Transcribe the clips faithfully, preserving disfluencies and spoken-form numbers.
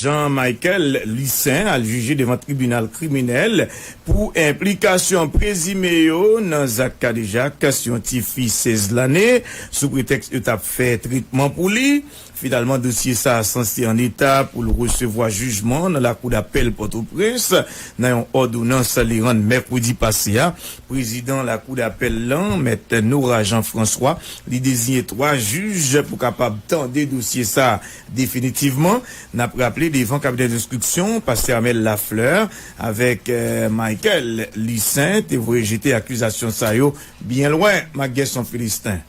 Jean Michael Licin al jije devan tribinal kriminèl pou enplikasyon prezime yo nan zak kadejak sou yon tifi sèz lane, sou pretèks yo t ap fè tretman pou li. Finalman, dosye sa a sanse an eta pou l resevwa jijman nan lakou dapèl Pòtoprens nan yon òdonans li rann mèkredi pase a. Prezidan lakou dapèl lan, Mèt Nora Jean François, li deziye twa jij pou kapab tande dosye sa a definitivman. N ap raple, devan kabinè enstriksyon, pastè Amel Lafleur avèk, eh, Michael Licin te voye jete akizasyon sa yo byen lwen, Mak Gèson Filisten.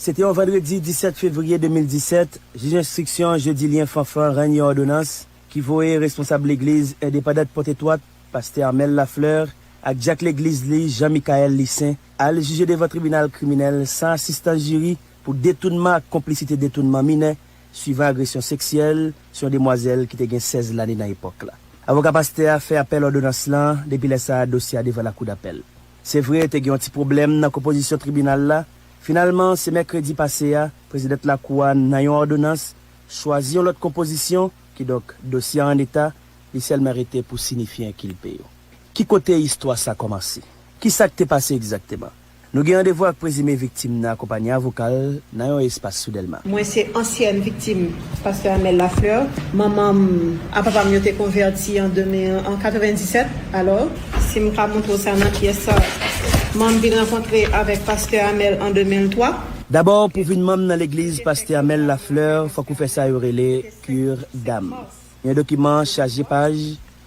Se te yon vandredi disèt fevriye de mil disèt, jij enstriksyon Jodilien Fanfan rann yon òdonans ki voye responsab legliz endepandant Pòtetwòt, pastè Amel Lafleur, ak dyak legliz li, Jean Michael Licin, al jije devan tribinal kriminèl san asistans jiri pou detounman ak konplisite detounman minè, swivan agresyon seksyèl sou yon demwazèl ki te gen sèz lane nan epòk la. Avoka pastè a fè apèl òdonans lan, depi lè sa a dosye a devan lakou dapèl. Se vre, te gen yon ti pwoblèm nan konpozisyon tribinal la. Finalman, se mèkredi pase a, prezidant lakou a, nan yon òdonans, chwazi yon lòt konpozisyon, kidonk, dosye a an eta, li sèlman rete pou sinifye enkilpe yo. Ki kote istwa sa kòmanse? Ki sa k te pase egzakteman? Nou gen randevou ak prezime viktim nan akonpanye avoka l nan yon espas sou Dèlma. Mwen se ansyèn viktim pastè Amel Lafleur. Manman m ak papa m yo te konvèti an de mil, an katrevenndisèt. Alò, si m ka montre w sa nan pyès sa, mwen m vin rankontre avèk pastè Amel an de mil twa. Dabò, pou vin manm nan legliz pastè Amel Lafleur, fòk ou fè sa yo rele cure d'âme. Yon dokiman chaje paj,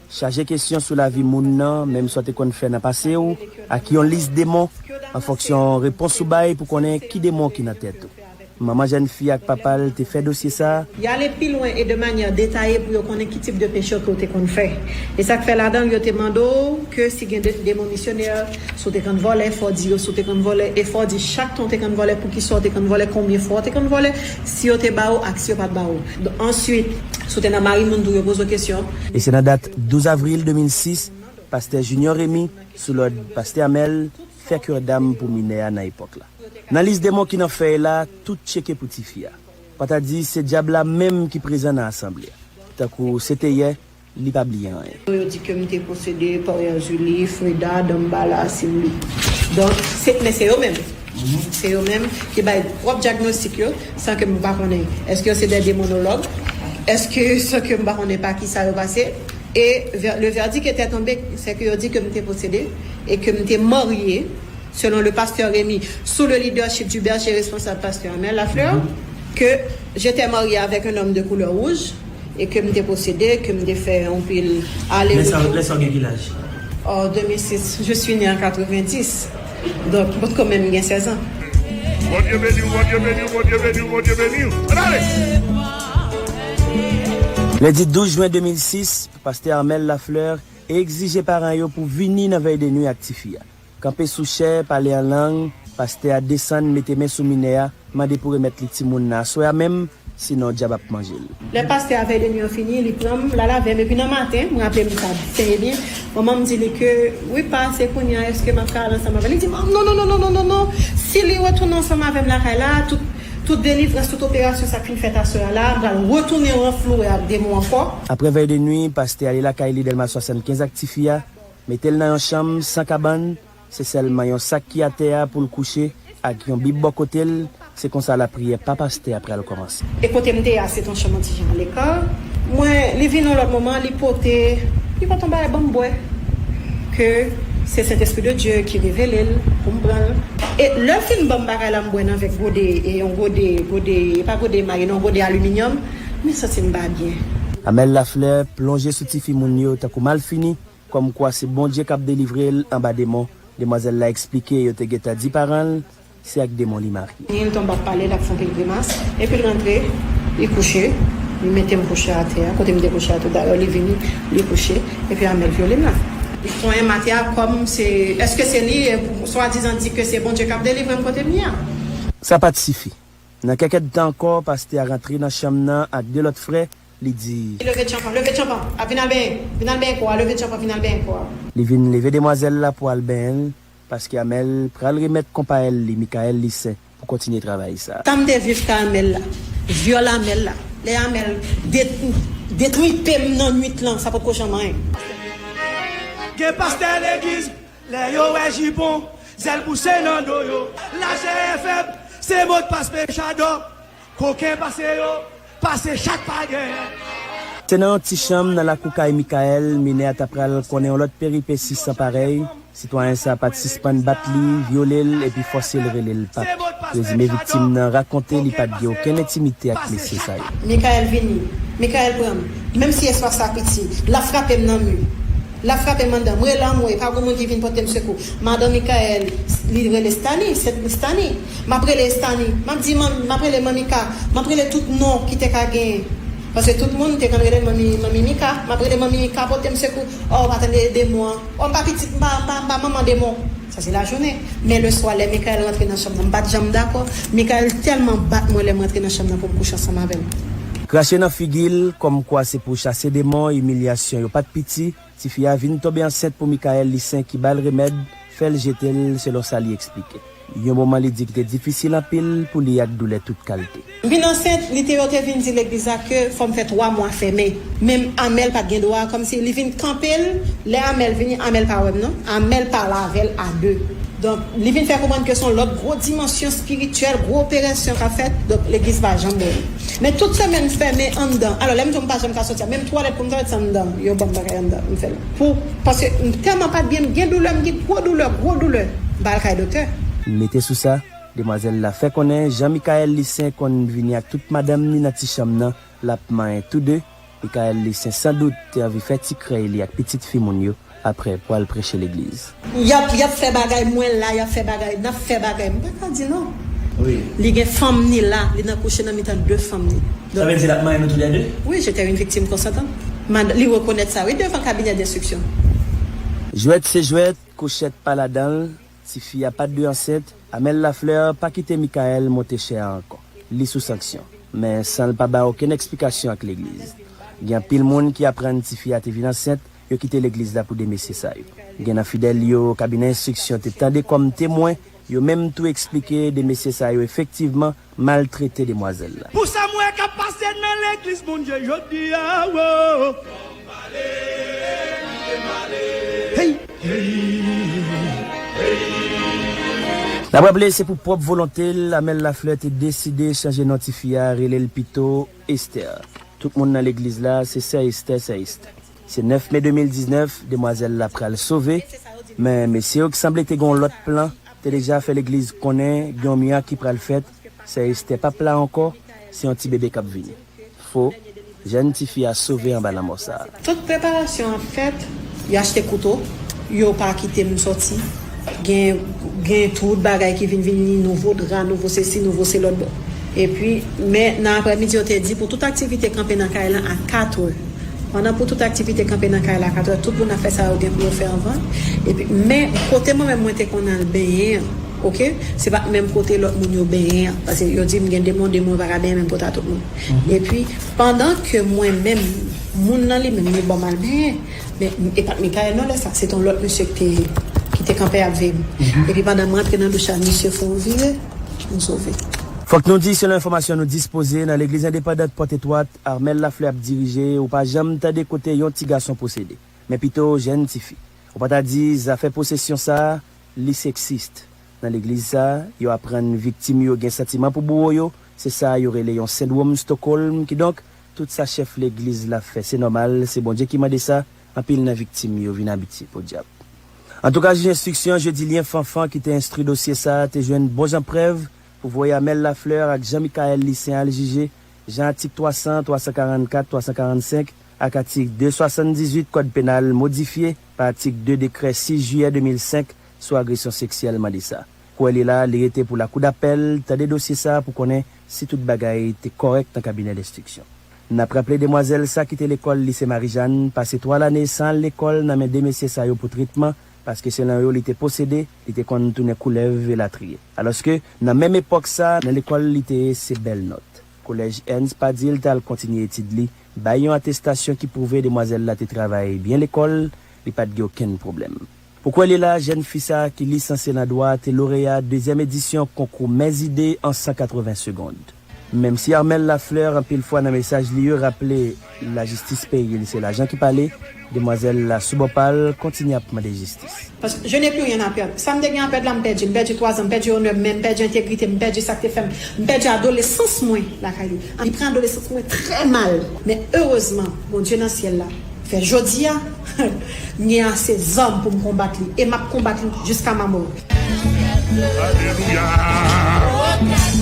chaje kesyon sou lavi moun nan, menm sa w te konn fè nan pase w, ak yon lis demon, an fonksyon repons ou bay pou konnen ki demon ki nan tèt ou. Manman jèn fi ak papa l te fè dosye sa a. Y ale pi lwen e de manyè detaye pou yo konnen ki tip de peche ke w te konn fè. E sa k fè ladan l, yo te mande w ke si gen de, demon misyonè, si w te konn vòlè, fò w di yo si w te konn vòlè, e fò w di chak tan w te konn vòlè, poukisa w te konn vòlè, konbyen fwa w te konn vòlè, si yo te ba w ak si yo pa t ba w. Answit, si w te nan mari moun tou, yo poze w kesyon. E se nan dat douz avril de mil sis, pastè Junior Remy, sou lòd pastè Amel, fè cure d'âme pou minè a nan epòk la. Nan lis demon ki nan fèy la, tout tcheke pou tifi a. Pata di se dyab la menm ki prezan nan asanble a. Tankou se te yè, li pa bliye anyen. Yo di ke m te posede pa Erzulie, Freda, Dambala, Simli. Donk, se, men se yo menm. Se yo menm ki bay pwòp dyagnostik yo, san ke m pa konnen. Èske yo se de demonològ? Èske, san ke m pa konnen pa ki sa yo pase? E vè-, le verdict était tombé, se ke yo di ke m te posede e ke m te marye, selon le pasteur Remy, sous le leadership du berger responsable, pasteur Amel Lafleur, que j'étais mariée avec un homme de couleur rouge et que m te posede, ke m te fè anpil ale. Lè sa, lè sa w gen ki laj? En deux mille six, je suis née en quatre-vingt-dix. Donk, mwen kanmenm gen sèz an. Bondye beni w, Bondye beni w, Bondye beni w, Bondye beni w. Ann ale! Lendi douz jen de mil sis, pastè Amel Lafleur egzije paran yo pou vini nan vèy de nwi ak tifi a. Kanpe sou chè, pale an lang, pastè a desann, mete men sou minè a, mande pou remèt li timoun nan aswè a menm, sinon dyab ap manje l. Lè pastè a vèy de nwi an fini, li pran m, l al avè m, epi nan maten, m raple m sa trè byen, manman m di li ke, wi pa, se kounye a, èske m ap ka al ansanm avè l? Li di m, non, non, non, non, non, non, non, si li retounen ansanm avè m lakay la, tout, tout delivrans, tout operasyon sa k fin fèt aswè a la, m pral retounen ranflouwe ak demon ankò. Apre vèy de nwi, pastè ale lakay li Dèlma swasannkenz ak tifi a, mete l nan yon chanm san kabann, se sèlman yon sak ki atè a pou l kouche ak yon bib bò kote l, se konsa lapriyè pa pastè a pral kòmanse. E kote m te ye a, se t yon chanm yon ti jan aleka. Mwen, li vin yon lòt moman, li pote, li pote yon bagay ban m bwè. Ke se Sentespri de Dye ki revele l pou m pran l. E lè l fin ban m bagay la, m bwè nan vè gode, e yon gode, gode, e pa gode emaye, non, gode aliminyòm, mwen santi m pa byen. Amel Lafleur plonje sou tifi moun yo tankou malfini, kòmkwa se Bondye k ap delivre l anba demon. Demwazèl la eksplike yo te gentan di paran l se ak demon li marye. Li tonbe ap pale, l ap fè anpil grimas, epi l rantre, li kouche, li mete m kouche atè a, kote m te kouche a tou dayè, li vini, li kouche, epi Amel vyole m la. Li konyen m atè a kòm se, èske se li, e pou swadizan di ke se Bondye k ap delivre m kote m ye a. Sa pa t sifi. Nan kèk èdtan ankò, pastè a rantre nan chanm nan ak de lòt frè, li di. Leve tchanpan, leve tchanpan, a vin al benyen, vin al benyen kò a, leve tchanpan, vin al benyen kò a. Li vin leve demwazèl la pou al benyen l, paske Amel pral remèt konpayèl li, Michael Licin, pou kontinye travay sa. Sa m te viv ka Amel la, vyòl Amel la, Lè Amèl det- detripe m nan nwit lan, sa potko janm anyen. Gen pastè legliz, lè yo wè jipon, zèl bouse nan do yo. Lajè fèb, se modpas pechadò. Koken pase yo, pase chak pa genyen. Se nan yon ti chanm nan lakou kay Michael, minè a ta pral konnen yon lòt peripesi san parèy. Sitwayen sa a pa t sispann bat li, vyole l epi fòse l rele l pap. Prezime viktim nan rakonte li pa t gen okenn entimite ak mesye sa yo. Michael vini, Michael pran m, menm si espas la piti, l ap frape m nan mi. L ap frape m anndan. M rele anmwe, pa gen moun ki vin pote m sekou. Madan Michael, li rele Stani, se Stani. M ap rele Stani. M ap di, m ap rele Manmi Ka. M ap rele tout non ki te ka genyen. Paske tout moun te konn rele Manmi, Manmi Mika. M ap rele Manmi Mika pote m sekou. Oh, pa tande demon an. Oh, m pa pitit, m pa, m pa, m pa manman demon. Sa se lajounen. Men leswa, lè Michael rantre nan chanm nan, m pa t janm dakò. Michael tèlman bat mwen lè m rantre nan chanm nan pou m kouche ansanm avè l. Krache nan figi l, kòmkwa se pou chase demon, imilyasyon yo pa t piti. Tifi a vin tonbe ansent pou Michael Licen ki ba l remèd, fè l jete l, selon sa li eksplike. Yon moman li di ki te difisil anpil pou li ak doulè tout kalte. M vin ansent, li te yo te vin di legliz la ke fò m fè twa mwa fèmen. Men Amèl pa t gen dwa, kòmsi li vin kanpe l, lè Amèl vini, Amèl pa wè m non. Amèl pale avè l a de. Donk, li vin fè konprann ke se yon lòt gwo dimansyon espirityèl, gwo operasyon k ap fèt, donk legliz pa janm wè li. Men tout semèn m fèmen anndan. Alò, lè m di w m pa janm ka soti a, menm twalèt pou m twalèt se anndan. Yo ban m bagay anndan, m fè l. Pou, paske m tèlman pa t byen, m gen doulè, m gen gwo doulè, gwo doulè. M pa al kay doktè. Mete sou sa, demwazèl la fè konnen jan Michael Licen konn vini ak tout madanm ni nan ti chanm nan, l ap manyen tou de. Michael Licen sandout te anvi fè ti krèy li ak pitit fi moun yo, aprè pou al preche legliz. Y ap, y ap fè bagay, mwen la, y ap fè bagay, n ap fè bagay. M pa ka di non. Wi. Li gen fanm ni la, li nan kouche nan mitan de fanm ni. Sa vle di l ap manyen nou toulède? Wi, j'étais une victime consentante. Mad-, li rekonèt sa, wi, devan kabinè denstriksyon. Jwèt se jwèt, kouchèt pa ladan l, tifi a pa t dwe ansent, Amèl Laflè pa kite Michael monte chè a ankò. Li sou sanksyon, men san l pa bay okenn eksplikasyon ak legliz. Gen anpil moun ki aprann tifi a te vin ansent, yo kite legliz la pou de mesye sa yo. Gen nan fidèl yo kabinè enstriksyon te tande kòm temwen, yo menm tou eksplike de mesye sa yo efektivman maltrete demwazèl la. Pou sa m wè k ap pase nan legliz Bondye jodi a, wo. Hey! N ap raple, se pou pwòp volonte l, Amèl Laflè te deside chanje non tifi a, rele l pito Esther. Tout moun nan legliz la, se sè Esther, sè Esther. Se nèf me de mil diznèf, demwazèl la pral sove, men mesye yo ki sanble te gen yon lòt plan, te deja fè legliz konnen gen yon mirak ki pral fèt, sè Esther p ap la ankò, se yon ti bebe k ap vini. Fo, jèn tifi a sove anba lanmò sa a. Tout preparasyon ap fèt, yo achte kouto, yo pa kite m sòti. Gen, gen tout bagay ki vin vini, nouvo dra, nouvo sesi, nouvo se lòt bò. Epi, men nan aprèmidi, yo te di pou tout aktivite kanpe nan kay lan a katrè. Pandan pou tout aktivite kanpe nan kay la a katrè, tout moun ap fè sa yo gen pou yo fè anvan. Epi, men kote mwen menm mwen te konn al benyen an, oke? Se pa menm kote lòt moun yo benyen an. Paske yo di m gen demon, demon pa ka benyen menm kote a tout moun. Epi, pandan ke mwen menm, moun nan li menm, li ban m al benyen. Men, e pa t Michael non lè sa, se te yon lòt mesye ki te, ki te kanpe ap veye m. Epi pandan m rantre nan douch la, misye fè yon vire, m sove. Fòk nou di, selon enfòmasyon nou dispoze, nan legliz endepandant Pòt Etwat, Armel Laflè ap dirije, ou pa janm tande kote yon ti gason posede. Men pito jèn tifi. Ou pa ta di zafè posesyon sa a, li seksis. Nan legliz sa a, yo aprann viktim yo gen santiman pou bouro yo, se sa yo rele yon sendwòm Stockholm, kidonk, tout sa chèf legliz la fè, se nòmal, se Bondye ki mande sa, anpil nan viktim yo vin abitye, podyab. Antouka, jij enstriksyon Jedilyen Fanfan ki te enstwi dosye sa a te jwenn bon jan prèv pou voye Amel Lafleur ak Jean Michael Licen al jije, jan atik twa san, twa san karannkat, twa san karannsenk ak atik de swasanndizuit Kòd Penal modifye pa atik de dekrè sis jiyè de mil senk sou agresyon seksyèl mande sa. Kou wè li la, li rete pou lakou dapèl tande dosye sa a pou konnen si tout bagay te kòrèk nan kabinè lenstriksyon. N ap raple demwazèl sa kite lekòl Lise Marijàn pase twa lane san al lekòl nan men de mesye sa yo pou tretman, paske selon yo li te posede, li te konn tounen koulèv elatriye. Alòske, nan menm epòk sa, nan lekòl li te ye se bèl nòt. Kolèj Ernst Padil t al kontinye etid li, bay yon atestasyon ki pwouve demwazèl la te travay byen lekòl, li pa t gen okenn pwoblèm. Pou kwè li la, jèn fi sa a ki lisanse nan dwa te loreya dezyèm edisyon konkou Mèzide an san katreven segond. Menm si Armel Lafleur anpil fwa nan mesaj li yo raple lajistis peyi l se lajan ki pale, demwazèl la sou bò pa l kontinye ap mande jistis. Paske je n'ai plus rien à perdre. Sa m te gen a pèd la, m pèdi. M pèdi twa zan, m pèdi onè m, men m pèdi entegrite m, m pèdi sa k te fè m, m pèdi adolesans mwen lakay li. Li pran adolesans mwen trè mal. Men erezman, Bondye nan syèl la fè jodi a, m gen ase zam pou m konbat li. E m ap konbat li jiska ma mò. Alelouya!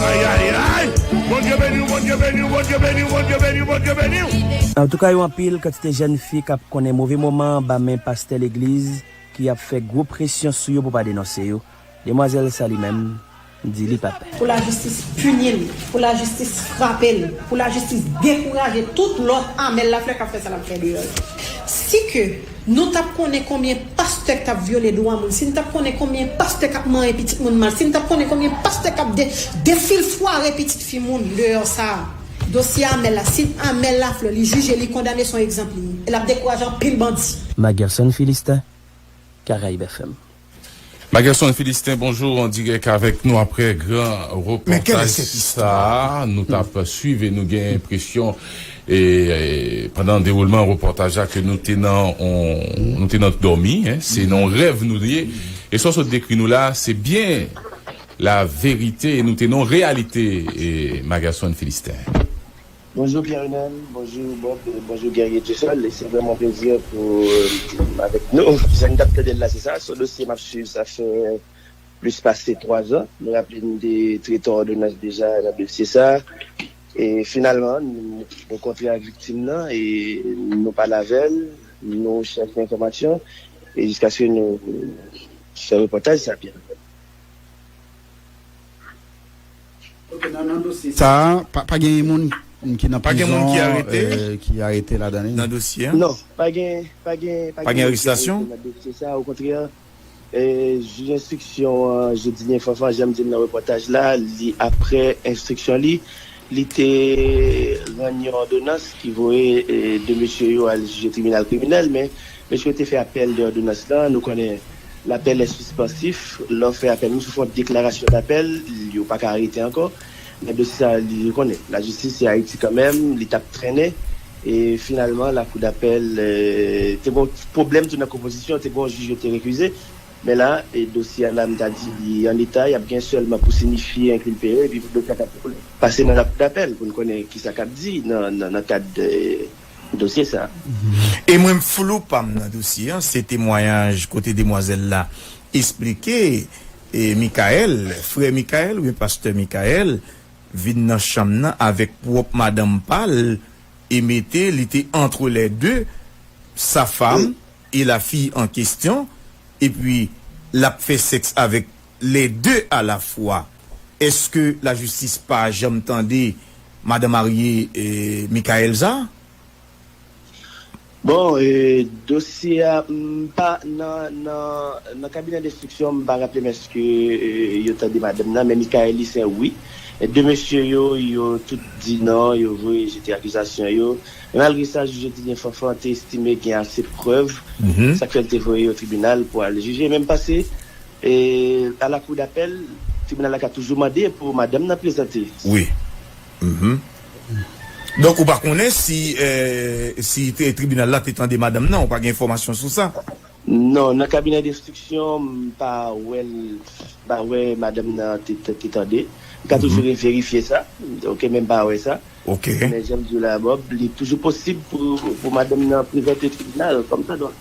Ay, ay, ay! Bondye beni w, Bondye beni w, Bondye beni w, Bondye beni w, Bondye beni w! Antouka, yo anpil kantite jèn fi k ap konnen move moman anba men pastè legliz ki ap fè gwo presyon sou yo pou pa denonse yo. Demwazèl sa li menm, di li pa pè. Pou lajistis pini l, pou lajistis frape l, pou lajistis dekouraje tout lòt Armel Lafleur k ap fè sa l ap fè deyò yo. Si ke nou t ap konnen konbyen pastè k t ap vyole dwa moun, si n t ap konnen konbyen pastè k ap manyen pitit moun mal, si n t ap konnen konbyen pastè k ap de, defilfware pitit fi moun deyò sa a, dosye Armel la, si Armel Lafleur li jije, li kondane, se yon egzanp li ye. E l ap dekouraje anpil bandi. Magerson Philistin, Caraïbes F M. Magerson Philistin, bonjou, an dirèk avèk nou aprè gran repòtaj sa a. Nou t ap swiv e nou gen enpresyon, e, e, pandan dewoulman repòtaj la, ke nou te nan on, nou te nan dòmi, en, se nan on rèv nou te ye. E sa w sot dekri nou la, se byen la verite, e nou te nan on reyalite, e, Magerson Philistin. Bonjou Pierre Renel, bonjou Bob, e bonjou Guerrier Dieuseul. E se vrèman yon plezi pou, euh, avèk nou. Jan n t ap tande l la, se sa. Se yon dosye m ap swiv, sa fè plis pase twa zan. Nou raple n te trete yon òdonans deja nan dosye sa. E finalman, nou rankontre ak viktim nan e nou pale avè l, nou chèche enfòmasyon e jiskaske nou fè repòtaj sa, Pierre. Ok, nan, nan dosye sa a, pa, pa gen moun ki nan prizon, ki arete, euh, ki arete ladan li? Nan dosye a? Non, pa gen, pa gen, pa gen moun ki arete nan dosye sa a. Okontrè, euh, jij enstriksyon an, Jodilien Fanfan, jan m di l nan repòtaj la, li, aprè enstriksyon li, li te rann yon òdonans ki voye, euh, de mesye yo al jije tribinal kriminèl, men mesye yo te fè apèl de òdonans lan. Nou konnen lapèl è sispansif. Lè w fè apèl, menm si w fè yon deklarasyon dapèl, yo pa ka arete ankò. Nan dosye sa, li, ou konnen, lajistis se Ayiti kanmenm, li t ap trennen. E finalman, lakou dapèl, euh, te gen yon pwoblèm tou nan konpozisyon, te gen yon jij yo te rekize. Men la, e dosye a la, m ta di, li an eta, y ap gen sèlman pou sinifye enkilpe yo, epi dosye a ka pase nan lakou dapèl pou n konnen kisa k ap di nan, nan, nan kad, euh, dosye sa. E mwen, flou pa m nan dosye an, se temwayaj kote demwazèl la esplike, e Michael, frè Michael oubyen pastè Michael, vin nan chanm nan avèk pwòp madanm pa l e mete, li te entre les deux, sa femme et la fille en question, epi l ap fè sèks avèk les deux à la fois. Èske lajistis pa janm tande madan marye, eh, Michael sa? Bon, eh, dosye a, m pa nan, nan, nan kabinè enstriksyon, m pa raple m èske, eh, yo tande madanm nan, men Michael li se wi. E de mesye yo, yo tout di non, yo voye jete akizasyon yo. Men malgre sa, jij Jodilien Fanfan te estime gen ase prèv, sa k fè l te voye yo tribinal pou al jije. Men m panse, e, a la kou dapèl, tribinal la ka toujou mande pou madanm nan prezante. Wi. Mhm. Donk, ou pa konnen si, eh, si te, tribinal la te tande madanm nan, ou pa gen enfòmasyon sou sa? Non, nan kabinè enstriksyon, m pa wè l, m pa wè madanm nan te, te, te tande. M ka toujou reverifye sa. Ok, men m pa wè sa. Ok. Men jan m di w la, Bob, li toujou posib pou, pou madanm nan prezante tribinal kòmsadwa.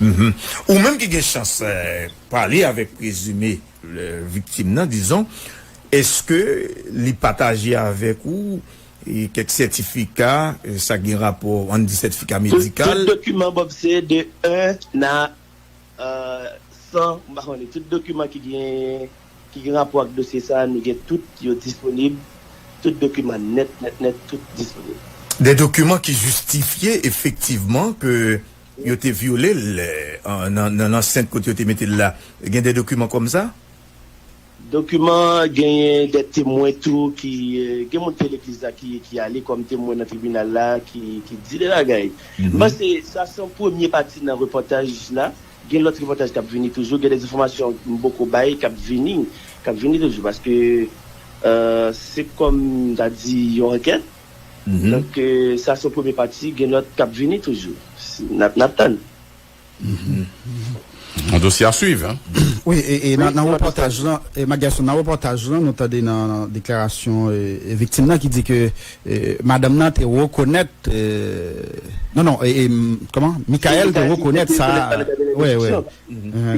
Mhm. Ou menm ki gen chans, eh, pale avèk prezime, eh, viktim nan, dizon, èske li pataje avèk ou, e, kèk sètifika, e, sa gen rapò, ann di sètifika medikal? Tout, tout dokiman, Bob, se de un à, euh, san, m pa konnen. Tout dokiman ki gen, ki gen rapò ak dosye sa, nou gen tout yo disponib. Tout dokiman nèt, nèt, nèt, tout disponib. De dokiman ki jistifye efektivman ke yo te vyole l, eh, an, nan, nan ansent kote yo te mete l la. Gen de dokiman kòmsa? Dokiman, genyen de temwen tou ki, eh, gen moun te legliz la ki, ki ale kòm temwen nan tribinal la, ki, ki di de bagay. Mhm. M panse sa se yon premye pati nan repòtaj la. Gen lòt repòtaj k ap vini toujou, gen de enfòmasyon m poko bay k ap vini, k ap vini toujou, paske Euh, se kòm m ta di yon ankèt. Donk, euh, sa se yon premye pati, gen lòt k ap vini toujou. Si, n ap, n ap tann. Yon dosye a swiv, hein? Wi, e, e nan, nan repòtaj lan, e, Magerson, nan repòtaj lan, nou tande nan, nan deklarasyon e, e viktim nan ki di ke e, madanm nan te rekonèt, e, non, non, e, e, m- kòman? Mikael te rekonèt sa. Wi, wi.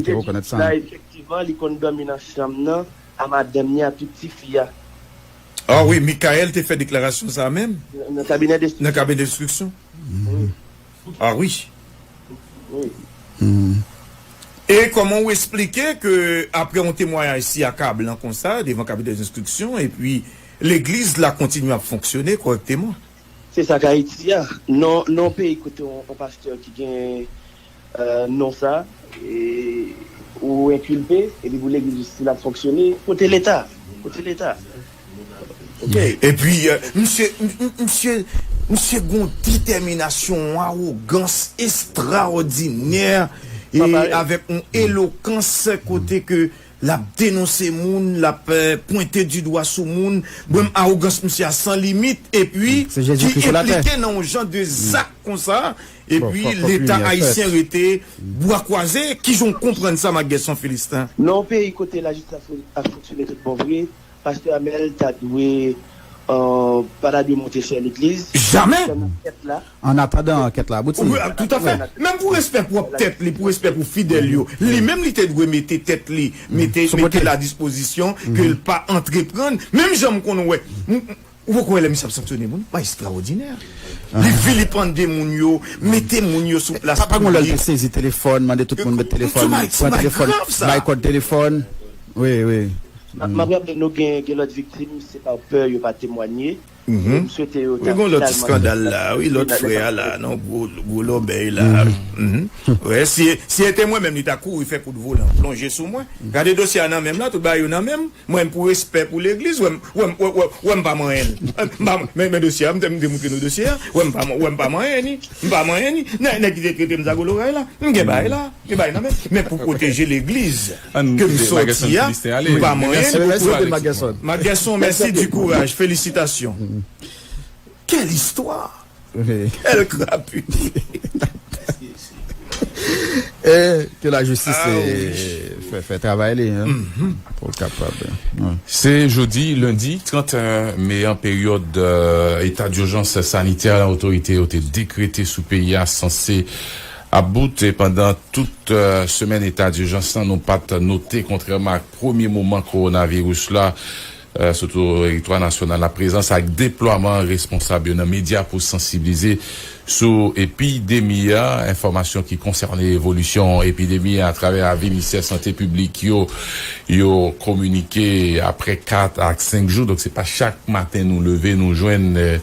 Te rekonèt sa. Efektivman, li konn dòmi nan chanm nan a madanm ni a pi ti fi a. Ah wi, Mikael te fè deklarasyon sa menm nan kabinè de nan kabinè enstriksyon. Ah wi. Wi. E kòman ou eksplike ke apre yon temwayaj si akablan konsa devan kabinè enstriksyon epi legliz la kontinye ap fonksyone kòrèkteman? Se sa k Ayiti a. Non, non peyi kote yon, yon pastè ki gen euh, non sa, e, ou enkilpe, epi pou legliz jistis la fonksyone, kote Leta? Kote Leta? Ok. Epi, euh, misye, m- m- misye, misye gon detèminasyon, yon awogans estraòdinè, e avèk yon elokans kote ke l ap denonse moun, l ap euh, pwente di dwa sou moun. Bon, awogans misye a san limit, epi Se Jezi ki ki sou latè. Enplike nan yon jan de zak konsa, epi fòk- fòk Leta limyè ayisyen fèt. Rete bwa kwaze. Ki jan w konprann sa, Magerson Felixten? Nan yon peyi kote lajistis ap, ap fonksyone tout bon vre, pastè Amel ta dwe, euh, pa ta dwe monte chè legliz. Jamè! Nan kèt la. An atandan ankèt la abouti. Wi, tout à fait. Menm pou respè pwòp tèt li, pou respè pou fidèl yo, li menm li te dwe mete tèt li, mete Sou kote. Mete l a dispozisyon ke l pa antreprann. Menm jan m konn wè, m- m- ou poko wè lè misye ap sanksyone moun, pa estraòdinè. Li vilipande moun yo, mete moun yo sou plas Papa gon lè l te piblik. Sezi telefòn, mande tout moun met telefòn, Ti bagay- ti pran bagay telefòn, grav sa. Bay kòd telefòn. Wi, wi. M ap raple nou gen, gen lòt viktim, se pa pè yo pa temwanye. M swete yo Wi, gon lòt ti skandal la, wi, lòt frè a la, non, gwo, gwo lòbèy la. Mhm. Wè, si, si se te mwen menm, li ta kouri fè kout volan, plonje sou mwen. Gade dosye a nan men m la, tout bagay yo nan men m. Mwen, pou respè pou legliz, wè m, wè m, wè, wè, wè m pa manyen l. M pa, men, men dosye a, m te, m te moutre nou dosye a, wè m pa, wè m pa manyen ni, m pa manyen ni. Nèg, nèg ki te trete m sa gwo loray la, m gen bagay la, gen bagay nan men. Men pou pwoteje legliz, ke m sòti a, m pa manyen ni. Respè pou Magerson. Magerson, merci du courage, félicitations. Quelle histoire! Wi. Quelle crapule! E ke lajistis Ah, e, wi. fè, fè travay li, hein, pou l kapab. Wi. Se jodi, lendi trant me an, peryòd euh, eta dijans sanitè otorite yo te dekrete sou peyi a sanse ap bout. E pandan tout euh, semèn eta dijans lan, nou pa t note, kontrèman ak premye moman kowonaviris la, euh, sou teritwa nasyonal la, prezans ak deplwaman responsab yo nan medya pou sansibilize sou epidemi a. Enfòmasyon ki konsène evolisyon epidemi a atravè avi ministè sante piblik yo, yo kominike apre kat ak senk jou. Donk, se pa chak maten nou leve, nou jwenn euh,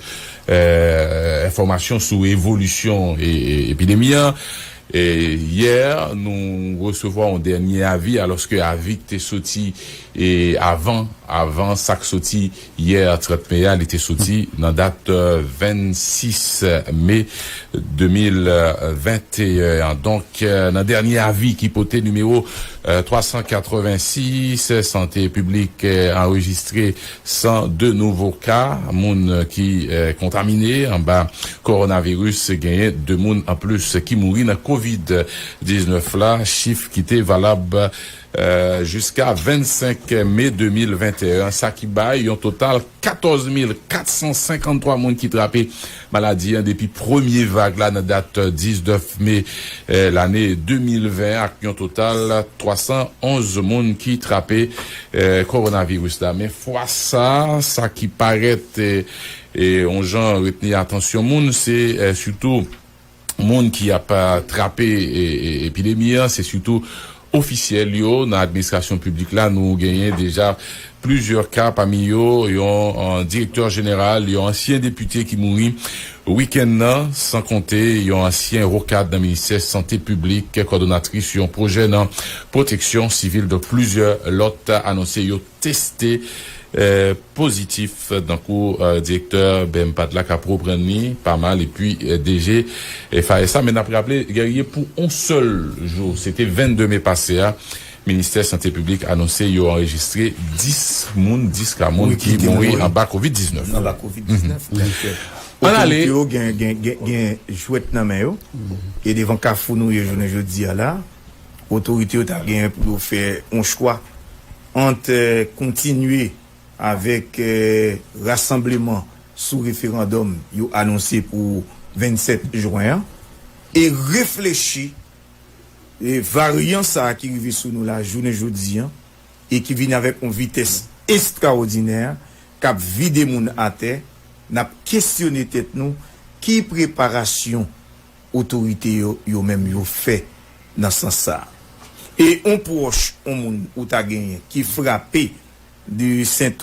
euh, enfòmasyon sou evolisyon e, e, epidemi a. E yè, nou resevwa yon dènye avi, alòske avi ki te soti e avan, avan sa k soti yè trant me a, li te soti nan dat euh, vennsis me de mil venteyen an. Donk, euh, nan dènye avi ki pote nimewo euh, twa san katrevensis, sante piblik euh, anrejistre san de nouvo ka moun euh, ki euh, kontamine anba kowonaviris. Genyen de moun anplis ki mouri nan kovid diznèf la, chif ki te valab euh, jiska vennsenk me de mil venteyen, sa ki bay yon total katòz mil kat san senkanntwa moun ki trape maladi an depi premye vag la nan dat diznèf me euh, lane de mil ven, ak yon total twa san onz moun ki trape euh, kowonaviris la. Men fwa sa, sa ki parèt euh, e yon jan retni atansyon moun, se euh, sitou moun ki ap euh, trape e, e, epidemi an, se sitou ofisyèl yo nan administrasyon piblik la. Nou genyen deja plizyè ka, pami yo yon euh, direktè jeneral, yon ansyen depite ki mouri wikenn nan, san konte yon ansyen wo kad nan ministè sante piblik, kòdonatris yon pwojè nan pwoteksyon sivil. Donk, plizyè lòt anonse yo teste euh, pozitif, tankou euh, direktè B M P A D la k ap reprann li pa mal, epi euh, D G F A S la. Men n ap raple, Guerrier, pou yon sèl jou, se te vennde me pase a, Ministè Sante Piblik anonse yo anrejistre dis moun, dis ka moun ki mouri anba kovid diznèf. Anba kovid diznèf. Donk, euh, otorite yo gen, gen, gen, gen jwèt nan men yo. E devan kafou nou ye jounen jodi a la, otorite yo ta gen pou yo fè yon chwa ant, euh, kontinye avèk, euh, rasanbleman sou referandòm yo anonse pou vennsèt jen an e reflechi e varyan sa a ki rive sou nou la jounen jodi an e ki vin avèk yon vitès estraòdinè k ap vide moun atè, n ap kesyone tèt nou ki preparasyon otorite yo, yo menm yo fè nan sans sa a. E yon pwòch yon moun ou ta genyen ki frape de Sent